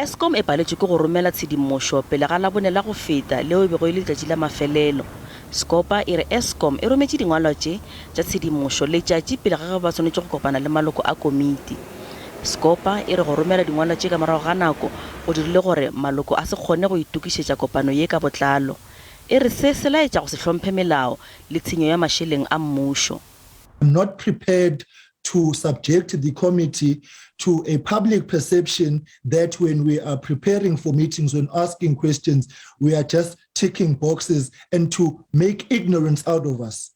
Eskom e paletšwe ke go romela tshedimošo pele ga Labone la go feta leo e bego e le letšatši la mafelelo. Scopa e re Eskom e rometše dingwalwa tše tša tshedimošo letšatši pele ga ge ba swanetše go kopana le maloko a komiti. Scopa e re go romela dingwalwa tše ka morago ga nako go dirile gore maloko a se kgone go itokišetša kopano ye ka botlalo. E re se se laetša go se hlomphe melao le tshenyo ya mašeleng a mmušo. I'm not prepared to subject the committee to a public perception that when we are preparing for meetings, when asking questions, we are just ticking boxes and to make ignorance out of us,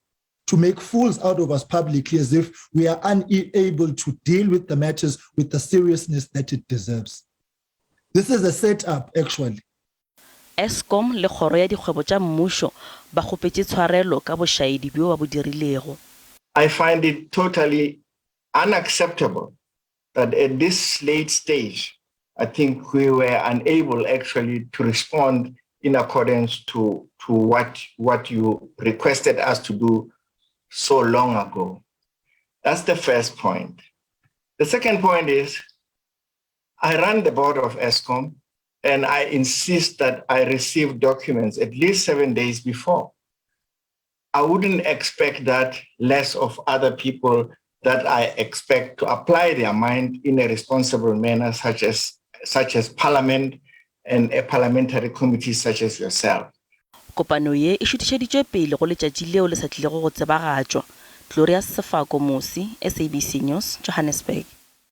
to make fools out of us publicly as if we are unable to deal with the matters with the seriousness that it deserves. This is a setup actually. Eskom le Kgoro ya Dikgwebo tša Mmušo ba kgopetše tshwarelo ka bošaedi bjo ba bo dirilego. I find it totally unacceptable that at this late stage, I think we were unable actually to respond in accordance to, to what, what you requested us to do so long ago. That's the first point. The second point is I run the board of Eskom and I insist that I receive documents at least 7 days before. I wouldn't expect that less of other people that I expect to apply their mind in a responsible manner, such as, such as Parliament and a parliamentary committee such as yourself. Kopano ye e šuthišeditšwe pele go letšatši leo le sa tlilego go tsebagatšwa. Glorious Sefako Mosi, SABC News, Johannesburg.